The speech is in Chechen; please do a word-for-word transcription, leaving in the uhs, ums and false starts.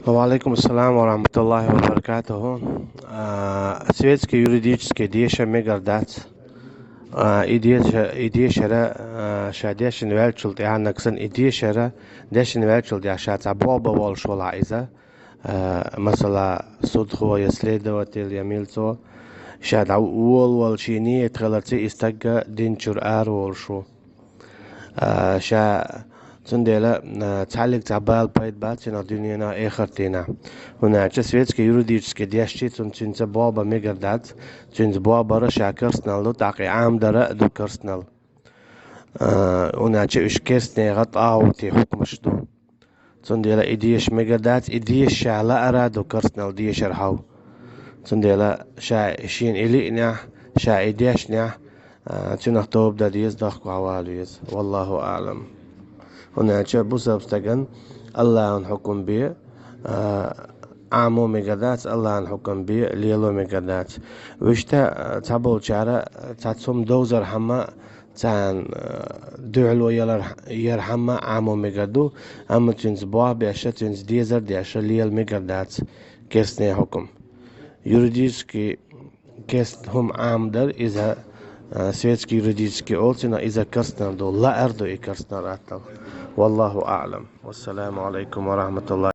Ва алейкум ассалам ва рахматуллахи ва баракатуху. А, светский юридический деша мегар дац. А, и деша, и дешара, а, ша дешин ваьлчул тӀехьа нагсан и дешара, дешин ваьлчул тӀехьа ша цхьа боба волуш вала иза. А, масала, судхо я следователь я милцо, ша дӀа волу волу шен ниет хиларца и стагга динчура ара волуш ву. А, ша, цундела, а, цхьаллиг цхьа бала пайда бац цуьнах дуьненахь, эхартийнахь. ХӀунда аьлча светский юридический дешчи цунна цуьнца боба мегар дац, цуьнца бобара ша керстанал ду, тӀаккха и Ӏамадара а ду керстанал. А, хӀунда аьлча уьш керстанега тӀагӀути хьукмаш ду. Цундела и деша мегар дац, и деша ша лаара а ду керстанал дешар хьал. Цундела ша шена и лиънехь, ша и дешнехь, а, цуьнах тоба дан деза, дахкахьа вала веза. Валлаху аълам. ХӀунда аьлча бусалба стаган Аллахьан хьукам бе, а, Ӏамо мегар дац, Аллахьан хьукам бе, лело мегар дац. Вуьшта, а, цхьаболчара, а, цхьа цхьа хӀума довзархьама, царна, а, дуьхьало ялар-, ярхьама Ӏамо мегар ду, амма цуьнца бохь беша, цуьнца дезар деша лела мегар дац керстне хьукам. Юридически керст хӀума Ӏамадар, иза, а, светский юридически олу цуьнах, иза керстанал ду, лаар ду и керстанал аттал. Валлаху аълам. Вассаламу алейкум ва рахматуллахи